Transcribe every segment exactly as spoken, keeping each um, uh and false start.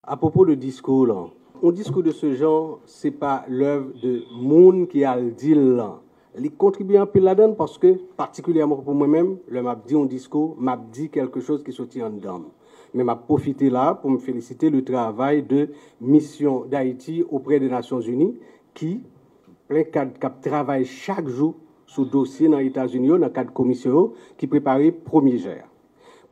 Apropo de diskou lan, yon diskou de ce genre, se pa lèv de moun ki al di l lan. Li kontribye anpil ladan l paske, patikilyèman pou mwen menm, lè m ap di yon diskou, m ap di kèlke choz ki soti anndan m. Men m ap pwofite la pou m felisite le travay de Misyon Dayiti oprè de Nasyonzini ki plen kad k ap travay chak jou sou dosye nan Etazini yo nan kad komisyon yo ki prepare premye jè a.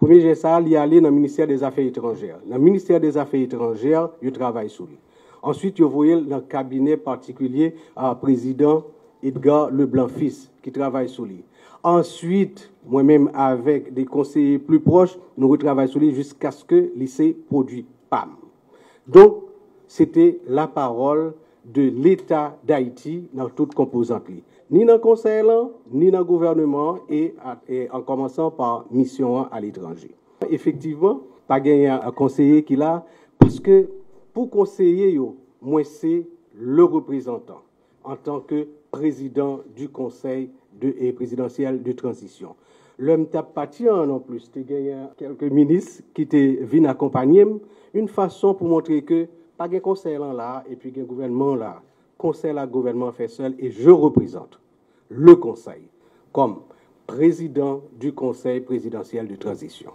Premye jè sa a, li ale nan Ministè dèzafè etranjè. Nan Ministè dèzafè etranjè, yo travay sou li. Answit, yo voye l nan kabinè patikilye a prezidan Edgar Leblanc Fils, ki travay sou li. Answit, mwen menm avèk de konseye pli pwòch, nou retravay sou li jiskaske li se pwodui pa m. Donk, se te lapawòl de Leta Dayiti nan tout konpozant li, ni nan konsèy lan, ni nan gouvènman an, e, e an kòmansan pa misyon an aletranje. Efektivman, pa genyen konseye ki la, paske pou konseye yo, mwen se le reprezantan antanke prezidan du Conseil de, e, présidentiel de transition. Lè m t ap pati an, non plis, te genyen kèlke minis ki te vin akonpanye m, yon fason pou montre ke pa gen konsèy lan la, epi gen gouvènman an la. Konsèy la, gouvènman an fè sèl, e je reprezante le Conseil comme président du Conseil présidentiel de transition.